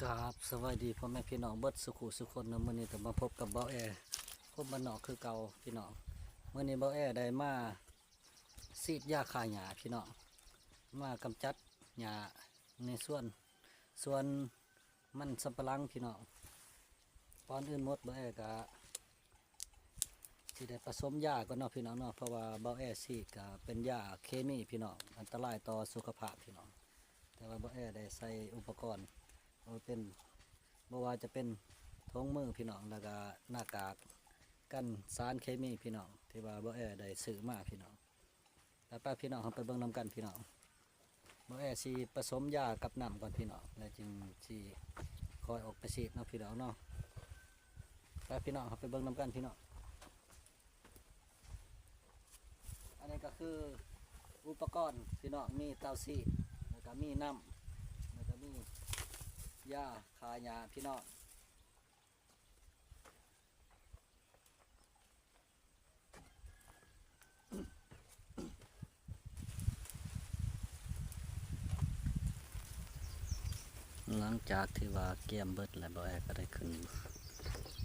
ກາບສະບາຍດີພໍ່ແມ່ພີ່ນ້ອງເບິດສູ່ຄູ່ສູ່ຄົນເນາະ. ມື້ນີ້ກໍມາພົບກັບເບົາແອ ຄົນບ້ານນອກຄືເກົ່າພີ່ນ້ອງ. ມື້ນີ້ເບົາແອໄດ້ມາສີດຢາຂ້າຫຍ້າພີ່ນ້ອງ, ມາກຳຈັດຫຍ້າໃນສວນ ສວນມັນສຳປະຫຼັງພີ່ນ້ອງ. ກ່ອນອື່ນໝົດເບົາແອກໍ ຊິໄດ້ປະສົມຢາກ່ອນເນາະພີ່ນ້ອງເນາະ, ເພາະວ່າເບົາແອສີດກະເປັນຢາເຄມີພີ່ນ້ອງ, ອັນຕະລາຍຕໍ່ສຸຂະພາບພີ່ນ້ອງ. ແຕ່ວ່າເບົາແອໄດ້ໃສ່ອຸປະກອນ ເອົາເປັນ ບໍ່ວ່າຈະເປັນຖົງມືພີ່ນ້ອງ ແລ້ວກະໜ້າກາກກັນສານເຄມີພີ່ນ້ອງ ທີ່ວ່າເບົາແອໄດ້ຊື້ມາພີ່ນ້ອງ. ໄປໆ ພີ່ນ້ອງ ເຮົາໄປເບິ່ງນຳກັນພີ່ນ້ອງ. ເບົາແອຊິປະສົມຢາກັບນ້ຳກ່ອນພີ່ນ້ອງ ແລ້ວຈຶ່ງຊິຄ່ອຍອອກໄປສີດເນາະພີ່ນ້ອງເນາະ. ໄປພີ່ນ້ອງ ເຮົາໄປເບິ່ງນຳກັນພີ່ນ້ອງ. ອັນນີ້ກໍຄືອຸປະກອນພີ່ນ້ອງ, ມີເຕົາສີດ ແລ້ວກໍມີນ້ຳ ແລ້ວກໍມີຢາຂ້າຫຍ້າພີ່ນ້ອງ. ຫຼັງຈາກທີ່ວ່າກຽມເບິດແລ້ວ ເບົາແອກໍໄດ້ຂຶ້ນ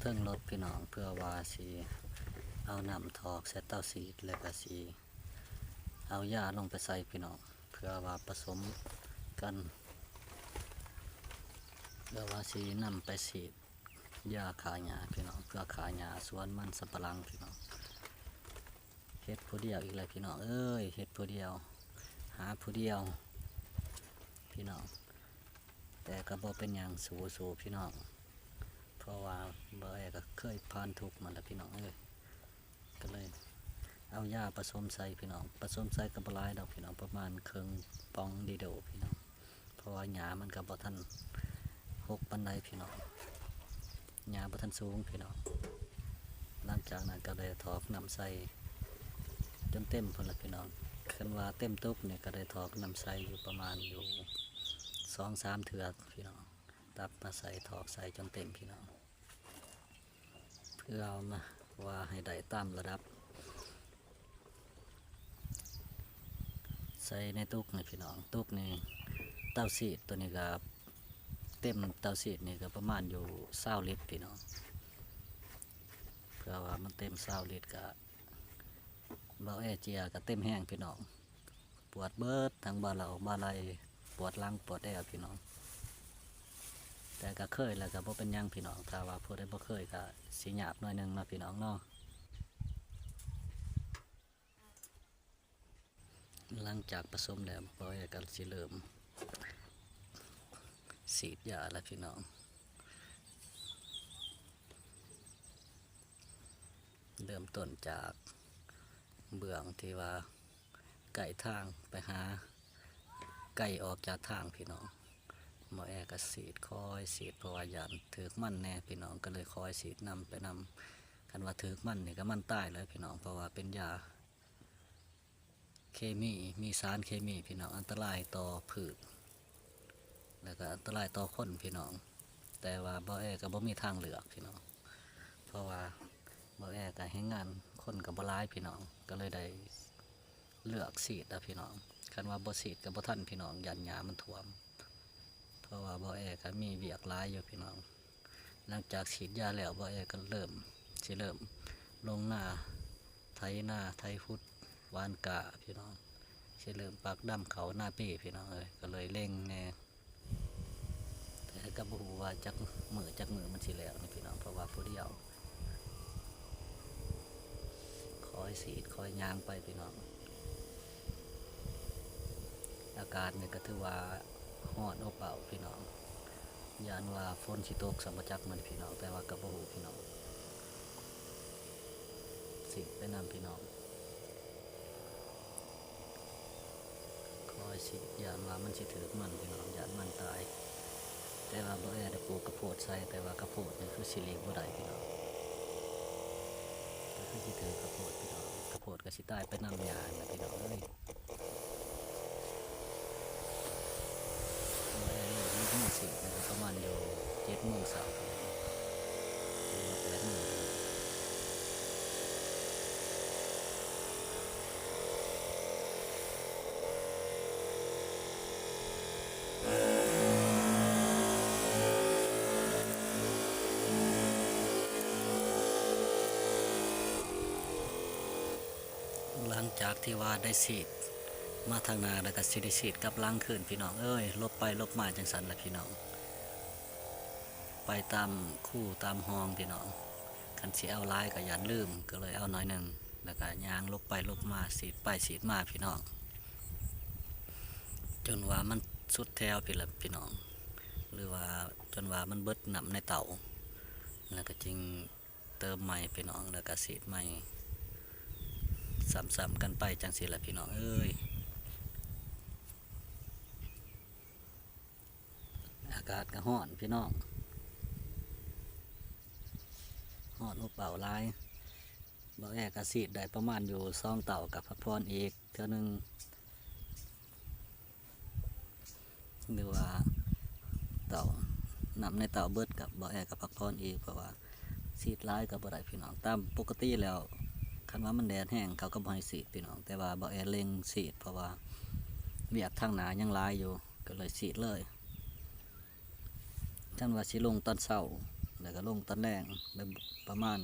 ເທິງລົດພີ່ນ້ອງ ເພື່ອວ່າຊິເອົານ້ຳຖອກໃສ່ເຕົາສີດ ແລ້ວກໍຊິເອົາຢາລົງໄປໃສ່ພີ່ນ້ອງ ເພື່ອວ່າປະສົມກັນ ເພື່ອວ່າຊິນຳໄປສີດ ຢາຂ້າຫຍ້າພີ່ນ້ອງ ເພື່ອຂ້າຫຍ້າສວນມັນສຳປະຫຼັງພີ່ນ້ອງ. ເຮັດຜູ້ດຽວອີກແລ້ວພີ່ນ້ອງເອີຍ ເຮັດຜູ້ດຽວ ຫາຜູ້ດຽວພີ່ນ້ອງ. ແຕ່ກໍບໍ່ເປັນຫຍັງ ສູ້ໆ ພີ່ນ້ອງ ເພາະວ່າເບົາແອກໍເຄີຍຜ່ານທຸກມາແລ້ວພີ່ນ້ອງເອີຍ. ກໍເລີຍເອົາຢາປະສົມໃສ່ພີ່ນ້ອງ, ປະສົມໃສ່ກໍບໍ່ຫຼາຍດອກພີ່ນ້ອງ ປະມານເຄິ່ງປ່ອງດີໂດພີ່ນ້ອງ. ເພາະວ່າຫຍ້າມັນກໍບໍ່ທັນຮົກປານໃດພີ່ນ້ອງ, ຫຍ້າບໍ່ທັນສູງພີ່ນ້ອງ. ຫຼັງຈາກນັ້ນກໍໄດ້ຖອກນ້ຳໃສ່ຈົນເຕັມພຸ້ນລະພີ່ນ້ອງ. ຄັນວ່າເຕັມຕຸກນີ້ກໍໄດ້ຖອກນ້ຳໃສ່ຢູ່ປະມານຢູ່ສອງສາມເທື່ອພີ່ນ້ອງ, ຕັກມາໃສ່ ຖອກໃສ່ຈົນເຕັມພີ່ນ້ອງ. ເພື່ອມາວ່າໃຫ້ໄດ້ຕາມລະດັບ ໃສ່ໃນຕຸກນີ້ພີ່ນ້ອງ. ຕຸກນີ້ ເຕົາສີດຕົວນີ້ກໍເຕັມ, ເຕົາສີດນີ້ກໍປະມານຢູ່ຊາວລິດພີ່ນ້ອງ. ເພື່ອວ່າມັນເຕັມຊາວລິດ ກໍເບົາແອເຈຍກໍເຕັມແຮງພີ່ນ້ອງ. ປວດເບິດທັງບ່າເຫຼົາບ່າໄຫຼ່ ປວດຫຼັງປວດແອວພີ່ນ້ອງ. ແຕ່ກໍເຄີຍແລ້ວກໍບໍ່ເປັນຫຍັງພີ່ນ້ອງ, ຖ້າວ່າຜູ້ໃດບໍ່ເຄີຍກໍຊິຍາກໜ້ອຍໜຶ່ງເນາະພີ່ນ້ອງເນາະ. ຫຼັງຈາກປະສົມແລ້ວ ເບົາແອກໍຊິເລີ່ມສີດຢາແລ້ວພີ່ນ້ອງ. ເລີ່ມຕົ້ນຈາກເບື້ອງທີ່ວ່າ ໃກ້ທາງໄປຫາ ໄກອອກຈາກທາງພີ່ນ້ອງ. ໝໍແອກໍສີດ ຄອຍສີດ ເພາະວ່າຢ້ານຖືກມັນແດ່ພີ່ນ້ອງ, ກໍເລີຍຄອຍສີດນຳໄປນຳ. ຄັນວ່າຖືກມັນນີ້ກໍມັນຕາຍແລ້ວພີ່ນ້ອງ, ເພາະວ່າເປັນຢາເຄມີ ມີສານເຄມີພີ່ນ້ອງ, ອັນຕະລາຍຕໍ່ພືດ ແລ້ວກໍອັນຕະລາຍຕໍ່ຄົນພີ່ນ້ອງ. ແຕ່ວ່າເບົາແອກໍບໍ່ມີທາງເລືອກພີ່ນ້ອງ, ເພາະວ່າເບົາແອກໍແຮງງານຄົນກໍບໍ່ຫຼາຍພີ່ນ້ອງ, ກໍເລີຍໄດ້ເລືອກສີດເອົາພີ່ນ້ອງ. ຄັນວ່າບໍ່ສີດກໍບໍ່ທັນພີ່ນ້ອງ, ຢ້ານຫຍ້າມັນຖ້ວມ, ເພາະວ່າເບົາແອກໍມີວຽກຫຼາຍຢູ່ພີ່ນ້ອງ. ຫຼັງຈາກສີດຢາແລ້ວ ເບົາແອກໍເລີ່ມ ຊິເລີ່ມລົງນາ ໄຖນາ ໄຖຫຸດ ຫວ່ານກ້າພີ່ນ້ອງ, ຊິເລີ່ມປັກດຳເຂົ້ານາປີພີ່ນ້ອງເອີຍ, ກໍເລີຍເລັ່ງແດ່. ແຕ່ກໍບໍ່ຮູ້ວ່າຈັກມື້ຈັກມື້ມັນຊິແລ້ວນີ້ພີ່ນ້ອງ, ເພາະວ່າຜູ້ດຽວ ຄອຍສີດຄອຍຍ່າງໄປພີ່ນ້ອງ. ອາກາດນີ້ກໍຖືວ່າຮ້ອນອົບເອົາພີ່ນ້ອງ, ຢ້ານວ່າຝົນຊິຕົກຊ້ຳບໍ່ຈັກມື້ນີ້ພີ່ນ້ອງ, ແຕ່ວ່າກໍບໍ່ຮູ້ພີ່ນ້ອງ. ສີດໄປນຳພີ່ນ້ອງ. ຄອຍສີດ ຢ້ານວ່າມັນຊິຖືກມັນພີ່ນ້ອງ, ຢ້ານມັນຕາຍ. ແຕ່ວ່າເບົາແອໄດ້ປູກກະໂພດໃສ່, ແຕ່ວ່າກະໂພດນີ້ຄືຊິຫຼີກບໍ່ໄດ້ພີ່ນ້ອງ, ກໍຄືຊິຖືກກະໂພດພີ່ນ້ອງ. ກະໂພດກໍຊິຕາຍໄປນຳຫຍ້າຫັ້ນແຫຼະພີ່ນ້ອງເອີຍ. ເບົາແອເລີ່ມລົງມືສີດນີ້ກໍປະມານຢູ່ເຈັດໂມງເຊົ້າ ຫຼືວ່າແປດໂມງ. ຈາກທີ່ວ່າໄດ້ສີດມາທາງໜ້າ ແລ້ວກໍຊິໄດ້ສີດກັບຫຼັງຄືນ ພີ່ນ້ອງເອີຍ, ຫຼົບໄປຫຼົບມາຈັ່ງຊັ້ນລະ ພີ່ນ້ອງ, ໄປຕາມຄູຕາມຮ່ອງ ພີ່ນ້ອງ. ຄັນຊິເອົາຫຼາຍກໍຢ້ານລືມ ກໍເລີຍເອົາໜ້ອຍໜຶ່ງ ແລ້ວກໍຍ່າງຫຼົບໄປຫຼົບມາ ສີດໄປສີດມາ ພີ່ນ້ອງ, ຈົນວ່າມັນສຸດແຖວພຸ້ນລະ ພີ່ນ້ອງ, ຫຼືວ່າຈົນວ່າມັນເບິດນ້ຳໃນເຕົ້າ ແລ້ວກໍຈຶ່ງ ເຕີມໃໝ່ ພີ່ນ້ອງ, ແລ້ວກະສີດໃໝ່ ຊ້ຳໆກັນໄປຈັ່ງຊີ້ລະ ພີ່ນ້ອງເອີຍ. ອາກາດກະຮ້ອນ ພີ່ນ້ອງ, ຮ້ອນອົບເອົາຫຼາຍ. ບ່າວແອກະສີດໄດ້ປະມານຢູ່ສອງເຕົ້າ ກະພັກຜ່ອນອີກເທື່ອໜຶ່ງ. ຫຼືວ່າເຕົ້າ ນ້ຳໃນເຕົ້າເບິດ ກັບບ່າວແອກະພັກຜ່ອນອີກ, ເພາະວ່າສີດຫຼາຍກໍບໍ່ໄດ້ ພີ່ນ້ອງ. ຕາມປົກກະຕິແລ້ວ ຄັນວ່າມັນແດດແຮງ ເຂົາກໍບໍ່ໃຫ້ສີດ ພີ່ນ້ອງ, ແຕ່ວ່າບ່າວແອເລັ່ງສີດ ເພາະວ່າວຽກທາງໜ້າຍັງຫຼາຍຢູ່ ກໍເລີຍສີດເລີຍ. ຄັນວ່າຊິລົງຕອນເຊົ້າ ແລ້ວກໍລົງຕອນແລງ ແບບປະມານ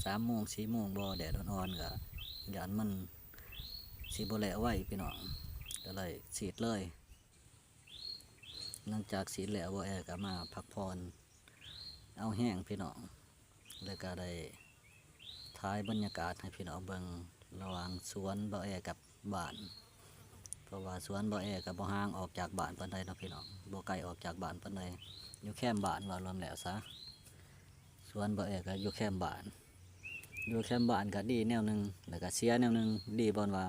ສາມໂມງ ສີ່ໂມງບໍ ແດດອ່ອນໆ ກໍຢ້ານມັນ ຊິບໍ່ແລ້ວໄວ ພີ່ນ້ອງ, ກໍເລີຍສີດເລີຍ. ຫຼັງຈາກສີດແລ້ວ ບ່າວແອກໍມາພັກຜ່ອນເອົາແຮງ ພີ່ນ້ອງ, ແລ້ວກໍໄດ້ຖ່າຍບັນຍາກາດໃຫ້ພີ່ນ້ອງເບິ່ງ ລະຫວ່າງສວນບ່າວແອກັບບ້ານ, ເພາະວ່າສວນບ່າວແອກໍບໍ່ຫ່າງອອກຈາກບ້ານປານໃດເນາະ ພີ່ນ້ອງ, ບໍ່ໄກອອກຈາກບ້ານປານໃດ, ຢູ່ແຄມບ້ານ ເວົ້າລວມແລ້ວຊະ. ສວນບ່າວແອກໍຢູ່ແຄມບ້ານ, ຢູ່ແຄມບ້ານກໍດີແນວໜຶ່ງ ແລ້ວກໍເສຍແນວໜຶ່ງ. ດີບ່ອນວ່າ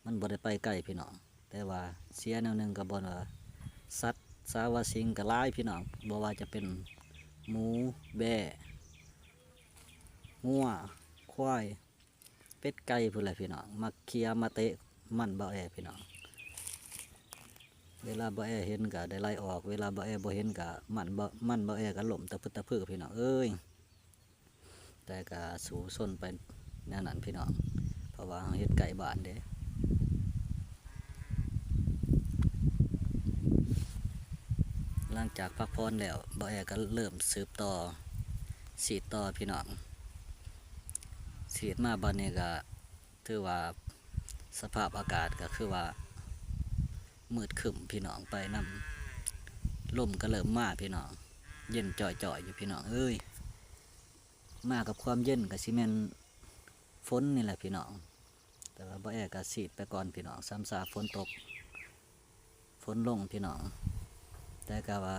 ມັນບໍ່ໄດ້ໄປໄກ ພີ່ນ້ອງ, ແຕ່ວ່າເສຍແນວໜຶ່ງກໍບ່ອນວ່າສັດສາວາສິ່ງກໍຫຼາຍ ພີ່ນ້ອງ, ບໍ່ວ່າຈະເປັນໝູ ແບ້ ງົວ ຄວາຍ ເປັດ ໄກ່ ພຸ້ນແຫຼະ ພີ່ນ້ອງ, ມາເຄຍມາເຕະມັນບ່າວແອ ພີ່ນ້ອງ. ເວລາບ່າວແອເຫັນກໍໄດ້ໄລ່ອອກ, ເວລາບ່າວແອບໍ່ເຫັນກໍມັນ ມັນບ່າວແອກໍລົ້ມຕະພຶດຕະພຶ ພີ່ນ້ອງເອີຍ. ແຕ່ກໍສູ້ຊົນໄປແນວນັ້ນ ພີ່ນ້ອງ, ເພາະວ່າເຮົາເຮັດໃກ້ບ້ານເດ້. ຫຼັງຈາກພັກຜ່ອນແລ້ວ ບ່າວແອກໍເລີ່ມສືບຕໍ່ ສີດຕໍ່ ພີ່ນ້ອງ. ສີດມາບັດນີ້ກໍຖືວ່າສະພາບອາກາດກໍຄືວ່າມືດຄຶ້ມ ພີ່ນ້ອງ, ໄປນຳລົມກໍເລີ່ມມາ ພີ່ນ້ອງ, ເຢັນຈ່ອຍໆຢູ່ ພີ່ນ້ອງເອີຍ. ມາກັບຄວາມເຢັນກໍຊິແມ່ນຝົນນີ້ແຫຼະ ພີ່ນ້ອງ, ແຕ່ວ່າບ່າວແອກໍສີດໄປກ່ອນ ພີ່ນ້ອງ, ຊ້ຳຊາຝົນຕົກ ຝົນລົງ ພີ່ນ້ອງ. ແຕ່ກໍວ່າ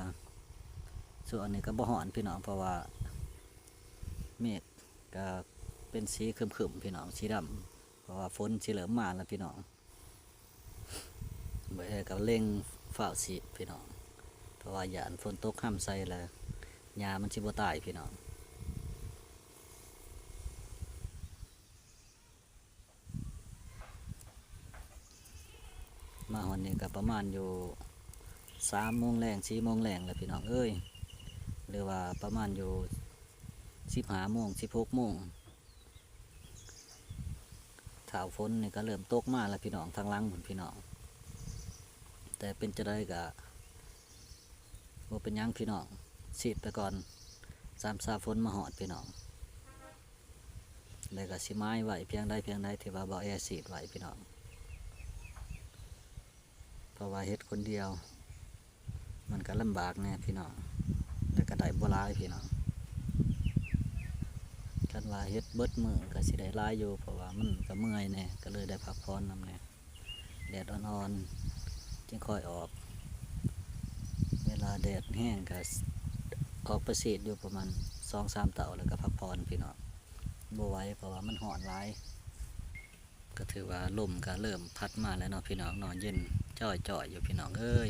ຊ່ວງນີ້ກໍບໍ່ຮ້ອນ ພີ່ນ້ອງ, ເພາະວ່າເມກກໍເປັນສີຄຶ້ມໆ ພີ່ນ້ອງ, ສີດຳ, ເພາະວ່າຝົນຊິເລີ່ມມາແລ້ວ ພີ່ນ້ອງ. ບ່າວແອກໍເລັ່ງຟ້າວສີດ ພີ່ນ້ອງ, ເພາະວ່າຢ້ານຝົນຕົກຮຳໃສ່ແລ້ວຫຍ້າມັນຊິບໍ່ຕາຍ ພີ່ນ້ອງ. ມາຮອດນີ້ກໍປະມານຢູ່ສາມໂມງແລງ ສີ່ໂມງແລງແລ້ວ ພີ່ນ້ອງເອີຍ, ຫຼືວ່າປະມານຢູ່ສິບຫ້າໂມງ ສິບຫົກໂມງ. ທ້າວຝົນນີ້ກໍເລີ່ມຕົກມາແລ້ວ ພີ່ນ້ອງ, ທາງຫຼັງພຸ້ນ ພີ່ນ້ອງ. ແຕ່ເປັນຈັ່ງໃດກໍບໍ່ເປັນຫຍັງ ພີ່ນ້ອງ, ສີດໄປກ່ອນ, ຊ້ຳຊາຝົນມາຮອດ ພີ່ນ້ອງ. ແລ້ວກໍຊິໝາຍໄວ້ພຽງໃດພຽງໃດທີ່ວ່າບ່າວແອສີດໄວ້ ພີ່ນ້ອງ, ເພາະວ່າເຮັດຄົນດຽວມັນກໍລຳບາກແດ່ ພີ່ນ້ອງ, ແລ້ວກໍໄດ້ບໍ່ຫຼາຍ ພີ່ນ້ອງ. ຄັນວ່າເຮັດເບິດມື້ກໍຊິໄດ້ຫຼາຍຢູ່, ເພາະວ່າມັນກໍເມື່ອຍແດ່ ກໍເລີຍໄດ້ພັກຜ່ອນນຳແດ່. ແດດອ່ອນໆຈຶ່ງຄ່ອຍອອກ, ເວລາແດດແຮງກໍອອກໄປສີດຢູ່ປະມານສອງສາມເຕົ້າ ແລ້ວກໍພັກຜ່ອນ ພີ່ນ້ອງ, ບໍ່ໄຫວ ເພາະວ່າມັນຮ້ອນຫຼາຍ. ກໍຖືວ່າລົມກໍເລີ່ມພັດມາແລ້ວເນາະ ພີ່ນ້ອງເນາະ, ເຢັນຈ່ອຍໆຢູ່ ພີ່ນ້ອງເອີຍ.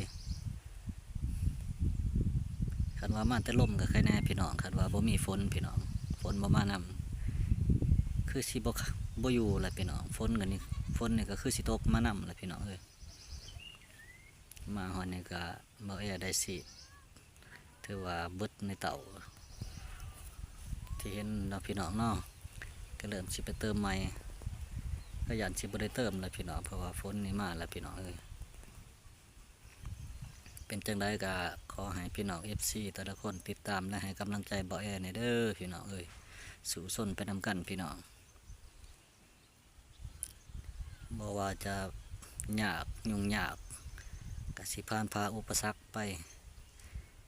ຄັນວ່າມາແຕ່ລົມກໍໄຄແດ່ ພີ່ນ້ອງ, ຄັນວ່າບໍ່ມີຝົນ ພີ່ນ້ອງ, ຝົນບໍ່ມານຳ ຄືຊິບໍ່ ບໍ່ຢູ່ແຫຼະ ພີ່ນ້ອງ. ຝົນກໍນີ້ ຝົນນີ້ກໍຄືຊິຕົກມານຳແຫຼະ ພີ່ນ້ອງເອີຍ. ມາຮອດນີ້ກໍບ່າວແອໄດ້ສີດ ຖືວ່າເບິດໃນເຕົ້າທີ່ເຫັນເນາະ ພີ່ນ້ອງເນາະ, ກໍເລີ່ມຊິໄປເຕີມໃໝ່, ກໍຢ້ານຊິບໍ່ໄດ້ເຕີມແຫຼະ ພີ່ນ້ອງ, ເພາະວ່າຝົນນີ້ມາແລ້ວ ພີ່ນ້ອງເອີຍ. ເປັນຈັ່ງໃດກໍຂໍໃຫ້ພີ່ນ້ອງເອັຟຊີແຕ່ລະຄົນຕິດຕາມ ແລະ ໃຫ້ກຳລັງໃຈບ່າວແອແດ່ເດີ ພີ່ນ້ອງເອີຍ, ສູ້ຊົນໄປນຳກັນ ພີ່ນ້ອງ. ບໍ່ວ່າຈະຍາກ ຫຍຸ້ງຍາກ ກະຊິຜ່ານຜ່າອຸປະສັກໄປ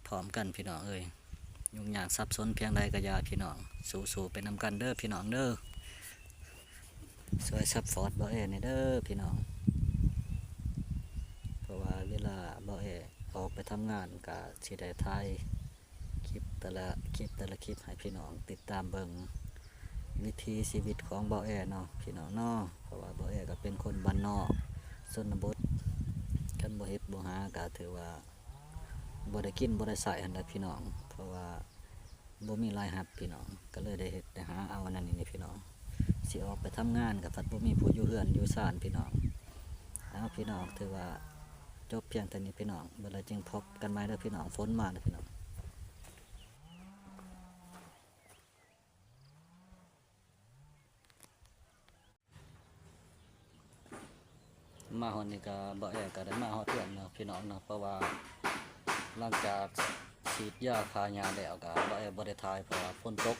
ພ້ອມກັນພີ່ນ້ອງເອີຍ. ຫຍຸ້ງຍາກສັບສົນພຽງໃດກະຢ່າພີ່ນ້ອງ, ສູ້ໆໄປນຳກັນເດີພີ່ນ້ອງເດີ. ຊ່ວຍຊັບພອດບ່າວແອແດ່ເດີພີ່ນ້ອງ, ເພາະວ່າເວລາບ່າວແອອອກໄປທຳງານກະຊິໄດ້ຖ່າຍ ຄລິບແຕ່ລະ ຄລິບແຕ່ລະຄລິບໃຫ້ພີ່ນ້ອງຕິດຕາມເບິ່ງວິຖີຊີວິດຂອງບ່າວແອເນາະພີ່ນ້ອງເນາະ. ເພາະວ່າບ່າວແອກໍເປັນຄົນບ້ານນອກຊົນນະບົດ, ຄັນບໍ່ເຮັດບໍ່ຫາກໍຖືວ່າບໍ່ໄດ້ກິນບໍ່ໄດ້ໃຊ້ຫັ້ນແຫຼະພີ່ນ້ອງ, ເພາະວ່າບໍ່ມີລາຍຮັບພີ່ນ້ອງ, ກໍເລີຍໄດ້ເຮັດໄດ້ຫາເອົາອັນນັ້ນນີ້ພີ່ນ້ອງ. ຊິອອກໄປທຳງານກໍພັດບໍ່ມີຜູ້ຢູ່ເຮືອນຢູ່ຊານພີ່ນ້ອງ. ເອົາພີ່ນ້ອງ ຖືວ່າຈົບພຽງເທົ່ານີ້ພີ່ນ້ອງ, ເມື່ອໃດຈຶ່ງພົບກັນໃໝ່ເດີພີ່ນ້ອງ, ຝົນມາເດີພີ່ນ້ອງ. ມາຮອດນີ້ກະບ່າວແອກະໄດ້ມາຮອດເຮືອນເນາະພີ່ນ້ອງເນາະ, ເພາະວ່າຫຼັງຈາກສີດຢາຂ້າຫຍ້າແລ້ວກະບ່າວແອກບໍ່ໄດ້ຖ່າຍ ເພາະວ່າຝົນຕົກ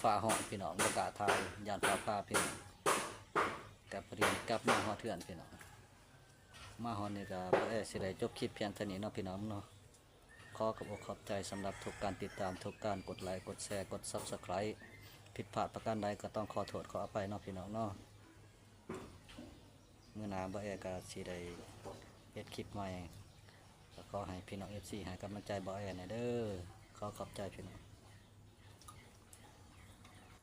ຟ້າຮ້ອງພີ່ນ້ອງ, ບໍ່ກ້າຖ່າຍ ຢ້ານຟ້າຜ່າພີ່ນ້ອງ. ກະພໍດີກັບມາຮອດເຮືອນພີ່ນ້ອງ, ມາຮອດນີ້ກະບ່າວແອກຊິໄດ້ຈົບຄລິບພຽງເທົ່ານີ້ເນາະພີ່ນ້ອງເນາະ. ຂໍຂອບອົກຂອບໃຈສຳລັບທຸກການຕິດຕາມ, ທຸກການກົດໄລ, ກົດແຊ, ກົດ Subscribe. ຜິດພາດປະການໃດກໍຕ້ອງຂໍໂທດຂໍອະໄພເນາະພີ່ນ້ອງເນາະ. ມື້ໜ້າບ່າວແອກະຊິໄດ້ເຮັດຄລິບໃໝ່, ກໍຂໍໃຫ້ພີ່ນ້ອງເອັຟຊີໃຫ້ກຳລັງໃຈບ່າວແອແດ່ເດີ. ຂໍຂອບໃຈພີ່ນ້ອງ.